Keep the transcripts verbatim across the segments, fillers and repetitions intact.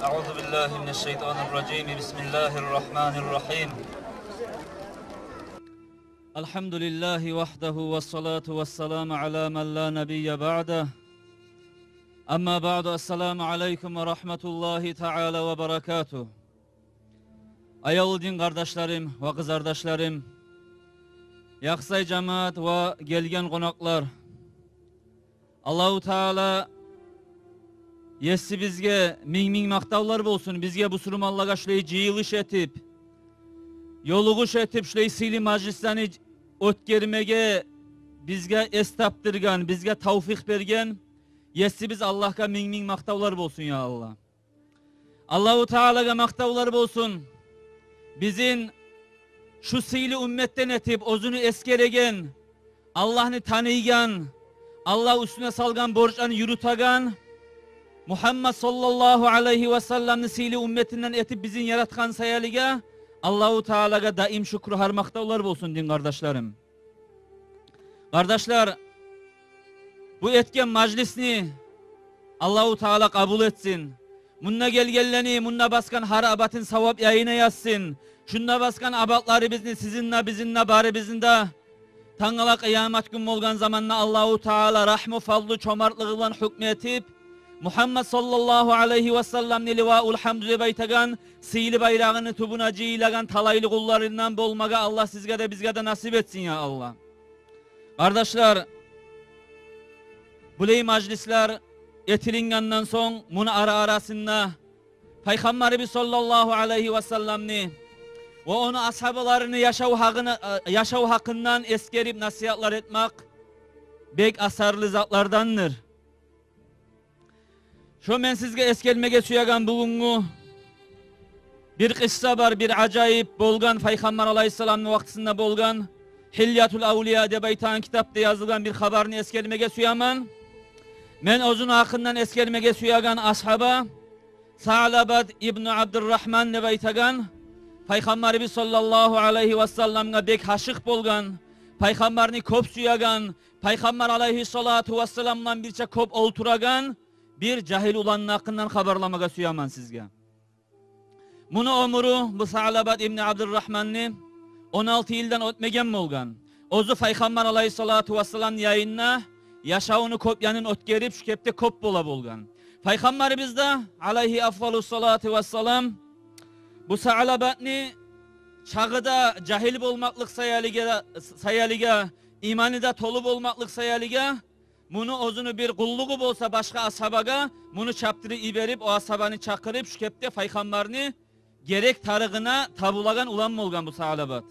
أعوذ بالله من الشيطان الرجيم. بسم الله الرحمن الرحيم. الحمد لله وحده والصلاة والسلام على من لا نبي بعده. أما بعد، السلام عليكم ورحمة الله تعالى وبركاته. Аявлу дин къардашларым ва къызардашларым, Яхсай жамаат ва гелген къонакълар. Аллагьу Таала Есибизге минг-минг макътавлар болсун, бизге, бусурманлагъа, шулай жыйылыш этип, ёлугъуш этип, шулай сыйлы мажлислени оьтгермеге бизге эс тапдыргъан, бизге тавфикъ берген Есибиз Аллагьгъа минг-минг макътавлар болсун, я Аллагь. Аллагьу Таалагъа макътавлар болсун. Бизин шу сыйлы умматдан этип, оьзюню эсгереген, Аллагьны таныйгъан, Аллагь уьстюне салгъан борчланы юрютеген, Мугьаммад саллаллагьу алайгьи васалламны сыйлы умматындан этип бизин яратгъан саялыгъа Аллагьу Таалагъа даим шюкюр, гьар макътавлар болсун, дин къардашларым. Къардашлар, бу этген мажлисни Аллагьу Таала къабул этсин. Мунда гелгенлени, мунда басгъан гьар абатын савап яйына язсын. Шунда басгъан абатларыбызны сизин де, бизин де, барыбызны да тангала къыямат гюн болгъан заманда Аллагьу Таала рагьму, фазлу, чомартлыгъы булан гьукму этип, Мугьаммад саллаллагьу алайгьи васалламны ливаул гьамду деп айтагъан сыйлы байрагъыны тюбюне жыйылагъан талайлы къулларындан болмагъа Аллагь сизге де, бизге де насип этсин, я Аллагь. Къардашлар, булай мажлислер этилингенден сонг, муну ара-арасында Пайхаммарыбыз саллаллагьу алайгьи васалламны ва ону асгьабаларыны яшав гьакъына, яшав гьакъындан эсгерип насигьатлар этмек бек асарлы затлардандыр. Шо мен сизге эсгермеге сюеген бугюнгю бир къысса бар, бир ажайып болгъан, Пайхаммар алайгьиссаламны вакътисинде болгъан, Гьилятул авлия деп айтагъан китапда язылгъан бир хабарны эсгермеге сюемен. Мен оьзюню гьакъындан эсгермеге сюеген асгьаба Саълабат ибну Абдуррагьман деп айтагъан, Пайхаммарыбыз саллаллагьу алайгьи васалламгъа бек гьашыкъ болгъан, Пайхаммарны кёп сюеген, Пайхаммар алайгьиссалату вассалам булан бирче кёп олтурагъан бир жагьил уланны гьакъындан хабарламагъа сюемен сизге. Муну оьмюрю, бу Саълабат ибну Абдуррагьманны, он алты йылдан оьтмеген болгъан. Оьзю Пайхаммар алайгьиссалату вассаламны янында яшавуну кёп янын оьтгерип, шу кепде кёп бола болгъан. Пайхаммарыбыз да алайгьи афзалу салату вассалам бу Саълабатны чагъы да жагьил болмакълыкъ саялыгъа, саялыгъа, иманы да толу болмакълыкъ саялыгъа, муну оьзюню бир къуллугъу болса башгъа асгьабагъа, муну чапдырып йиберип, о асгьабаны чакъырып, шу кепде Пайхаммарны герек тарыгъына табулагъан улан болгъан бу Саълабат.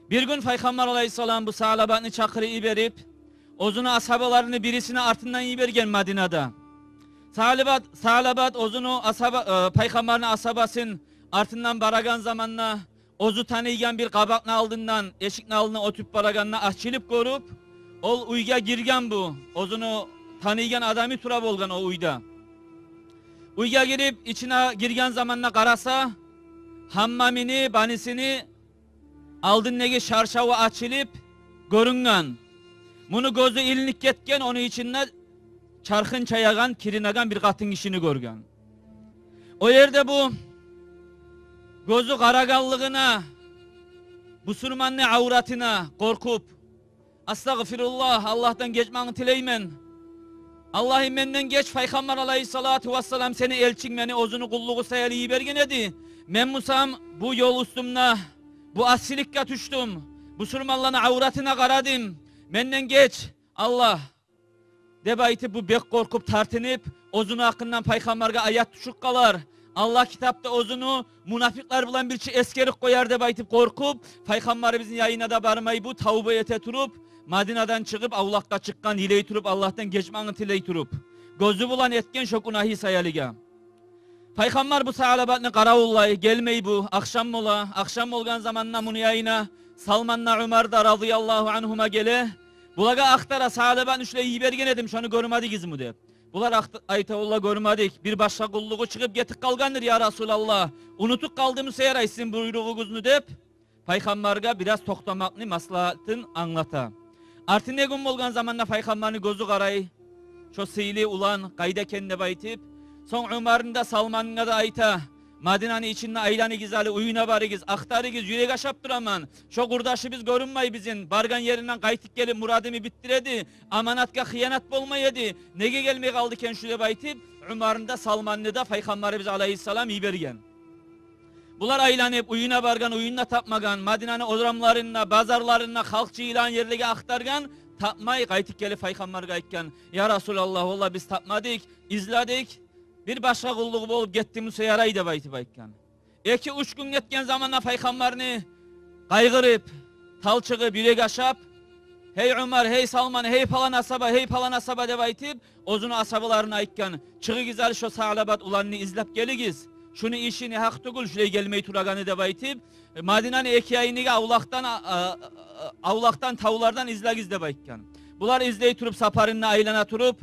Бир гюн Пайхаммар алайгьиссалам бу Саълабатны чакъырып йиберип, оьзюню асгьабаларыны бирисини артындан йиберген Мадинада. Саълабат, Саълабат оьзюню асгьаба, э, Пайхаммарны асгьабасын артындан барагъан заманда, оьзю таныйгъан бир къабакъны алдындан, эшикни алдына оьтюп барагъанда, ачылып гёрюп, ол уьйге гирген бу. Оьзюню таныйгъан адамы тура болгъан о уьйде. Уьйге гирип, ичине гирген заманда къараса, гьаммамыны, банисини алдындагъы шаршаву ачылып гёрюнген. Муну гёзю илинип гетген, ону ичинде чархын чаягъан, киринеген бир къатын гишини гёрген. О ерде бу гёзю къарагъанлыгъына, бусурманны авратына къоркъуп, «Астагъфируллагь, Аллагьдан гечмегин тилеймен. Аллагьым, менден геч, Пайхаммар алайгьиссалату вассалам, сени элчинг, мени оьзюню къуллугъу саялы йиберген эди. Мен бусам бу ёл уьстюнде бу асиликге тюшдюм, бусурманланы авратына къарадым. Менден геч, Аллагь», — деп айтып, бу бек къоркъуп, тартынып, оьзюню гьакъындан Пайхаммаргъа аят тюшюп къалар, Аллагь китапда оьзюню мунапикълар булан бирче эсгерип къояр деп айтып къоркъуп, Пайхаммарыбызны янына да бармай, бу тавба эте туруп, Мадинадан чыгъып, авлакъгъа чыкъгъан, йылай туруп, Аллагьдан гечмегин тилей туруп, гёзю булан этген шо гюнагьы саялыгъа. Пайхаммар бу Саълабатны къаравуллай, гелмей бу, ахшам бола. Ахшам болгъан заманда муну янына Салман да, Умар да разияллагьу ангьума геле. Булагъа ахтара: «Саълабатны шулай йиберген эдим, шону гёрмедигизми?» — деп. Булар ахт-, айта: «Валлагь, гёрмедик. Бир башгъа къуллугъу чыгъып гетип къалгъандыр, я Расулаллагь. Унутуп къалдымы сюе эди сизин буйругъугъузну?» — деп, Пайхаммаргъа бираз токътамакъны маслагьатын англата. Артындагъы гюн болгъан заманда Пайхаммарны гёзю къарай, шо сыйлы улан къайда экен деп айтып, Сонг Умарны да, Салманны да айта: «Мадинаны ичинде айланыгъыз гьали, уьюне барыгъыз, ахтарыгъыз, юрек ашап тураман. Шо къурдашыбыз гёрюнмей бизин, баргъан еринден къайтып гелип, мурадымны битдире эди, аманатгъа хыянат болмай эди. Неге гелмей къалды экен шу?» — деп айтып, Умарны да, Салманны да Пайхаммарыбыз алайгьиссалам йиберген. Булар айланып, уьюне баргъан, уьюн де тапмагъан, Мадинаны орамларында, базарларында, халкъ жыйылагъан ерлеге ахтаргъан, тапмай, къайтып гелип Пайхаммаргъа айтгъан: «Я Расулаллагь, валлагь, биз тапмадыкъ, изледик, бир башгъа къуллугъу болуп гетди буса ярай», — деп айтып айтгъан. Эки-уьч гюн гетген заманда Пайхаммарны къайгъырып, талчыгъып, юрек ашап: «Гьей Умар, гьей Салман, гьей палан асгьаба, гьей палан асгьаба», — деп айтып, оьзюню асгьабаларына айтгъан: «Чыгъыгъыз гьали, шо Саълабат уланны излеп гелигиз. Шуну иши негьакъ тюгюл, шулай гелмей турагъаны», — деп айтып, «Мадинаны эки янын авлакъдан, а, а, а, авлакъдан, тавлардан излегиз», — деп айтгъан. Булар излей туруп, сапарында айлана туруп,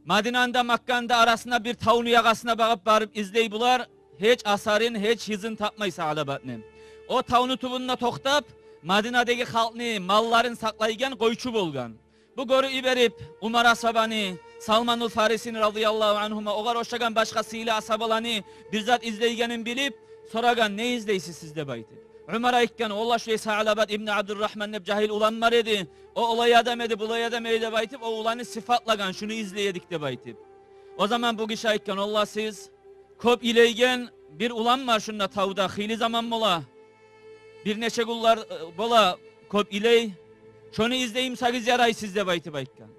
Мадинаны да, Макканы да арасында бир тавну ягъасына багъып барып излей булар, гьеч асарын, гьеч изин тапмай Саълабатны. О тавну тюбюнде токътап, Мадинадагъы халкъны малларын сакълайгъан къойчу болгъан. Бу гёрюп йиберип Умар асгьабаны, Салманул Фарисини, радияллагьу ангьума, огъар ошагъан башгъа сыйлы асгьабаланы бир зат излейгенин билип, сорагъан: «Не излейсиз сиз?» — деп айтып. Умар айтгъан: «Валлагь, шулай Саълабат ибну Абдуррагьман деп жагьил улан бар эди. О олай адам эди, булай адам эди», — деп айтып, о уланны сыпатлагъан, «Шуну излей эдик», — деп айтып. О заман бу гиши айтгъан: «Валлагь, сиз кёп йылайгъан бир улан бар шунда тавда, хыйлы заман бола, бир нече гюнлер, э, бола, кёп йылай. Шону излей бусагъыз ярай сиз», — деп айтып айтгъан.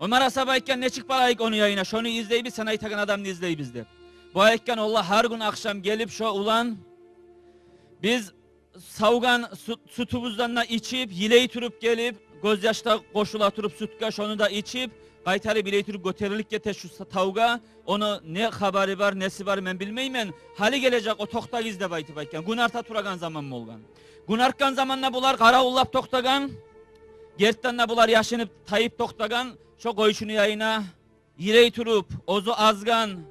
Умар асгьаба айтгъан: «Нечик барайыкъ ону янына? Шону излейбиз, сен айтагъан адамны излейбиз», — деп. Бу айтгъан: «Валлагь, гьар гюн ахшам гелип, шо улан биз савгъан сют-, сютюбюзден де ичип, йылай туруп гелип, гёзьяш да къошула туруп сютге, шону да ичип, къайтарып йылай туруп гётерилип гете шу са-, тавгъа. Ону не хабары бар, неси бар, мен билмеймен. Гьали гележек о, токътагъыз», — деп айтып айтгъан. Гюн арта турагъан заман болгъан. Гюн артгъан заманда булар къаравуллап токътагъан. Гертиден де булар яшынып, тайып токътагъан. Шо къойчуну янына йылай туруп, оьзю азгъан,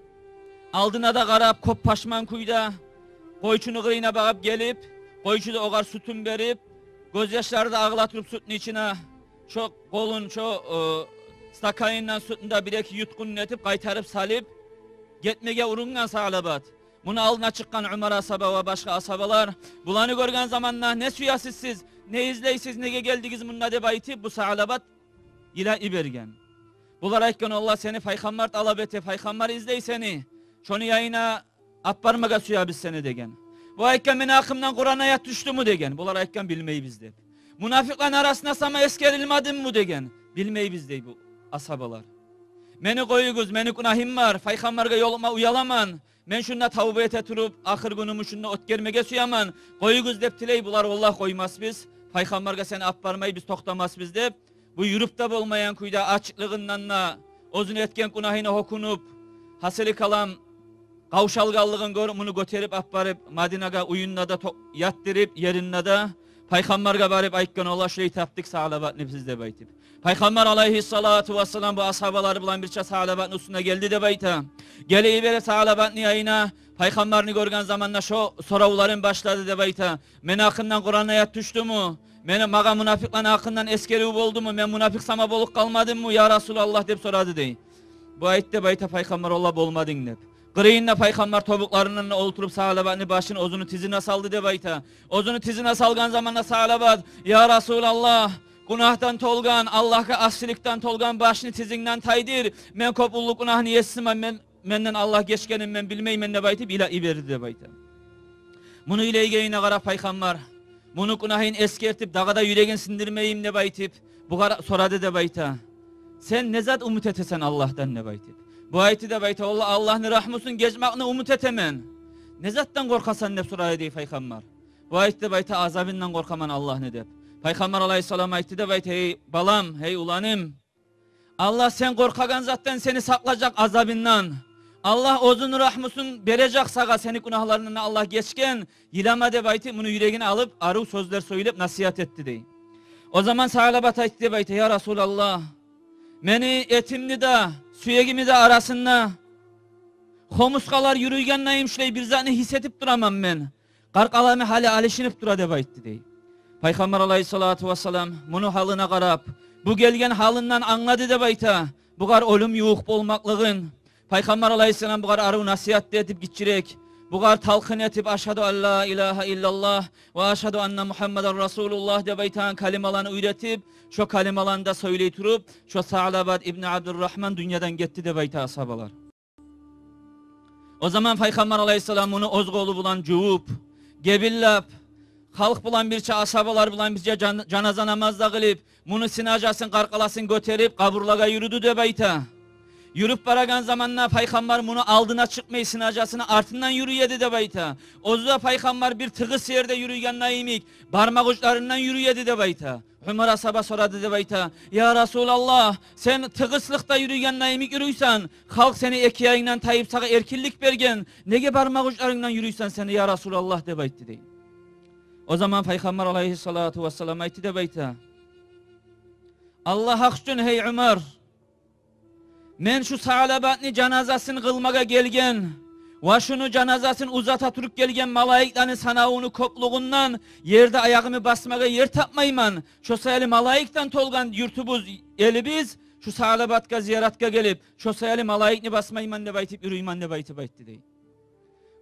алдына да къарап, кёп пашман кюйде, къойчуну къырыйына багъып гелип, къойчу да огъар сютюн берип, гёзьяшлары да агъыла туруп сютню ичине, шо къолун, шо, э, стаканындан сютню де бир-эки ютгъун этип, къайтарып салып, гетмеге урунгъан Саълабат. Муну алдына чыкъгъан Умар асгьаба ва башгъа асгьабалар. Буланы гёрген заманда: «Не сюесиз сиз? Не излейсиз? Неге гелдигиз мунда?» — деп айтып, бу Саълабат йылап йиберген. Булар айтгъан: «Валлагь, сени Пайхаммар талап эте, Пайхаммар излей сени. Шону янына алып бармагъа сюебиз сени», — деген. Бу айтгъан: «Мени гьакъымдан Къуран аят тюшдюмю?» — деген. Булар айтгъан: «Билмейбиз», — деп. «Мунапикълени арасында сама эсгерилмедимми?» — деген. «Билмейбиз», — дей бу асгьабалар. «Мени къоюгъуз, мени гюнагьым бар, Пайхаммаргъа ёлукъма уяламан. Мен шунда тавба эте туруп, ахыр гюнюмню шунда оьтгермеге сюемен. Къоюгъуз», — деп тилей. Булар: «Валлагь, къоймасбыз. Пайхаммаргъа сени алып бармай биз токътамасбыз», — деп, бу юрюп де болмайгъан кюйде, ачыкълыгъындан да, оьзюню этген гюнагьына гьёкюнюп, гьасили калам, къавшалгъанлыгъын гёрюп, муну гётерип алып барып, Мадинагъа, уьюнде де то-, ятдырып, еринде де, Пайхаммаргъа барып айтгъан: «Валлагь, шулай тапдыкъ Саълабатны биз», — деп айтып. Пайхаммар алайгьиссалату вассалам бу асгьабалары булан бирче Саълабатны уьстюне гелди деп айта. Гелип йиберип Саълабатны янына, Пайхаммарны гёрген заманда шо соравларын башлады деп айта. «Мени гьакъымдан Къуран аят тюшдюмю? Мени, магъа мунапикълени гьакъындан эсгерив болдуму? Мен мунапикъ сама болуп къалмадыммы, я Расулаллагь?» — деп сорады дей. Бу айтды деп айта Пайхаммар: «Валлагь, болмадынг», — деп. Къырыйында Пайхаммар тобукъларындан олтуруп, Саълабатны башын оьзюню тизине салды деп айта. Оьзюню тизине салгъан заманда Саълабат: «Я Расулаллагь, гюнагьдан толгъан, Аллагьгъа асиликден толгъан башны тизингден тайдыр. Мен кёп уллу гюнагьны есимен, мен, менден Аллагь гечгенин мен билмеймен», — деп айтып, йылап йиберди деп айта. Муну йылайгъанына къарап Пайхаммар, муну гюнагьын эсгертип, дагъы да юрегин сындырмайым деп айтып, бугъар сорады деп айта: «Сен не зат умут этесен Аллагьдан?» — деп айтып. Бу айтды деп айта: «Валлагь, Аллагьны рагьмусун, гечмекни умут этемен». «Не затдан къоркъасан?» — деп сорады дей Пайхаммар. Бу айтды деп айта: «Азабындан къоркъаман Аллагьны», — деп. Пайхаммар алайгьиссалам айтды деп айта: «Гьей балам, гьей уланым, Аллагь сен къоркъагъан затдан сени сакълажакъ, азабындан. Аллагь оьзюню рагьмусун бережек сагъа, сени гюнагьларынгдан Аллагь гечген, йылама», — деп айтып, муну юрегине алып, арив сёзлер сёйлеп, насигьат этди дей. О заман Саълабат айтды деп айта: «Я Расулаллагь, мени этимни де, сюегимни де арасында хомурсгъалар юрюйгендейим, шулай бир затны гьис этип тураман мен. Къаркъарам гьали алышынып тура», — деп айтды дей. Пайхаммар алайгьиссалату вассалам муну гьалына къарап, бу гелген гьалындан англады деп айта бугъар оьлюм ювукъ болмакълыгъын. Пайхаммар алайгьиссалам бугъар арив насигьат да этип гиччирек, бугъар талкъын этип, «Ашгьаду ан ла илагьа иллаллагь ва ашгьаду анна Мугьаммадан расулуллагь» деп айтагъан калималаны уьйретип, шо калималаны да сёйлей туруп, шо Саълабат ибн Абдуррагьман дюньядан гетди деп айта асгьабалар. О заман Пайхаммар алайгьиссалам муну оьз къолу булан жувуп, гебинлеп, халкъ булан бирче, асгьабалар булан бирче жан-, жаназа намаз да къылып, муну синажасын, къаркъаласын гётерип, къабурлагъа юрюдю деп айта. Юрюп барагъан заманда Пайхаммар муну алдына чыкъмай, синажасыны артындан юрюй эди деп айта. Оьзю де Пайхаммар бир тыгъыс ерде юрюйгенде йимик, бармакъ учларындан юрюй эди деп айта. Умар асгьаба сорады деп айта: «Я Расулаллагь, сен тыгъыслыкъда юрюйгенде йимик юрюйсен, халкъ сени эки ягъынгдан тайып, сагъа эркинлик берген, неге бармакъ учларынгдан юрюйсен сени, я Расулаллагь?» — деп айтды дей. О заман Пайхаммар алайгьиссалату вассалам айтды деп айта: «Аллагь гьакъ учун, гьей Умар, мен шу Саълабатны жаназасын къылмагъа гелген ва шуну жаназасын узата туруп гелген малайиклени санавуну кёплюгюнден ерде аягъымны басмагъа ер тапмайман. Шо саялы малайикден толгъан юртубуз, элибиз, шу Саълабатгъа зияратгъа гелип, шо саялы малайикни басмайман деп айтып юрюймен», — деп айтып айтды дей.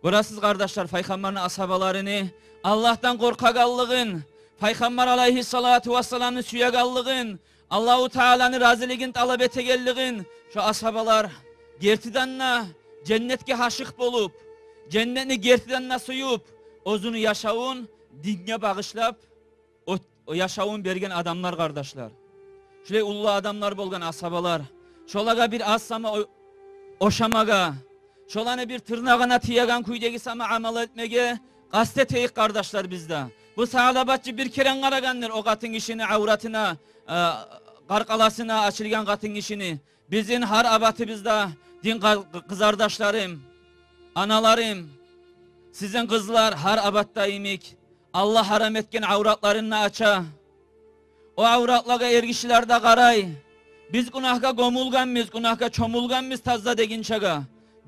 Гёресиз, къардашлар, Пайхаммарны асгьабаларыны Аллагьдан къоркъагъанлыгъын, Пайхаммар алайгьиссалату вассаламны сюегенлигин, Аллагьу Тааланы разилигин талап этегенлигин. Шо асгьабалар гертиден де женнетге гьашыкъ болуп, женнетни гертиден де сююп, оьзюню яшавун динге багъышлап, о, о яшавун берген адамлар, къардашлар. Шулай уллу адамлар болгъан асгьабалар. Шолагъа бир аз сама о-, ошамагъа, шоланы бир тырнагъына тиеген кюйдеги сама амал этмеге къаст этейик, къардашлар, биз де. Бу Саълабатчы бир керен къарагъандыр о къатын гишини авратына, э, къаркъаласына, ачылгъан къатын гишини. Бизин гьар абатыбызда, дин къа-, къызардашларым, аналарым, сизин къызлар гьар абатда йимик Аллагь гьарам этген авратларын да ача. О авратлагъа эргишилер де къарай. Биз гюнагьгъа гёмюлгенбиз, гюнагьгъа чомулгъанбыз таза дегинчеге.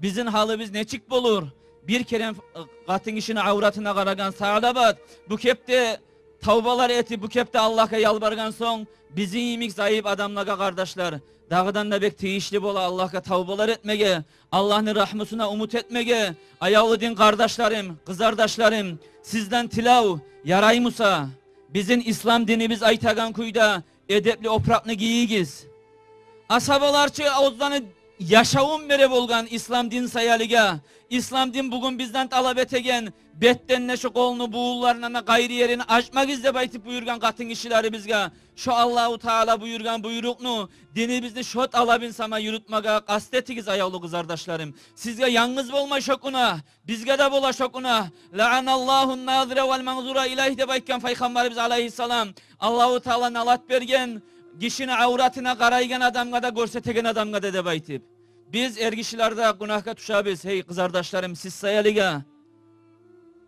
Бизин гьалыбыз нечик болур? Бир керен, э, къатын гишини авратына къарагъан Саълабат бу кепде тавбалар этип, бу кепде Аллагьгъа ялбаргъан сонг, бизин йимик заип адамлагъа, къардашлар, дагъыдан да бек тийишли бола Аллагьгъа тавбалар этмеге, Аллагьны рагьмусуна умут этмеге. Аявлу дин къардашларым, къызардашларым, сизден тилев, ярай буса, бизин ислам динибиз айтагъан кюйде эдепли опуракъны гийигиз. Асгьабалар чы оьзлени яшавун бере болгъан ислам дин саялыгъа. Ислам дин бугюн бизден талап этеген, бетден де, шо къолну бувунларындан да къайры ерин ачмагъыз деп айтып буюргъан къатын гишилерибизге, шо Аллагьу Таала буюргъан буйрукъну, динибизни шо талабын сама юрютмеге къаст этигиз, аявлу къызардашларым. Сизге янгыз болмай шо гюнагь, бизге де бола шо гюнагь. «Лаъаналлагьун назира вал манзура илайгь» деп айтгъан Пайхаммарыбыз алайгьиссалам. Аллагьу Таала налат берген гишини авратына къарайгъан адамгъа да, гёрсетеген адамгъа да деп айтып. Биз, эргишилер де, гюнагьгъа тюшебиз, гьей къызардашларым, сиз саялыгъа.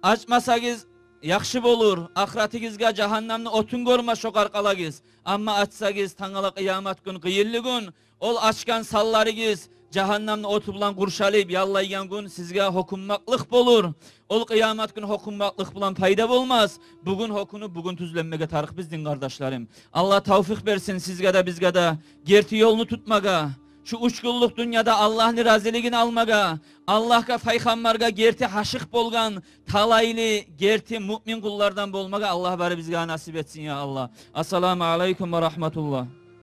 Ачмасагъыз, яхшы болур. Ахыратыгъызгъа жагьаннамны отун гёрмес шо къаркъалагъыз. Амма ачсагъыз, тангала къыямат гюн, къыйынлы гюн, ол ачгъан санларыгъыз жагьаннамны оту булан къуршалып яллайгъан гюн сизге гьёкюнмакълыкъ болур. Ол къыямат гюн гьёкюнмакълыкъ булан пайда болмас. Бугюн гьёкюнюп, бугюн тюзленмеге тарыкъбыз, дин къардашларым. Аллагь тавфикъ берсин сизге де, бизге де герти ёлну тутмагъа, шу уьч гюнлюк дюньяда Аллагьны разилигин алмагъа, Аллагьгъа, Пайхаммаргъа герти гьашыкъ болгъан, талайлы, герти муъмин къуллардан болмагъа Аллагь барыбызгъа насип этсин, я Аллагь. Ассаламу алайкум ва рагьматуллагь.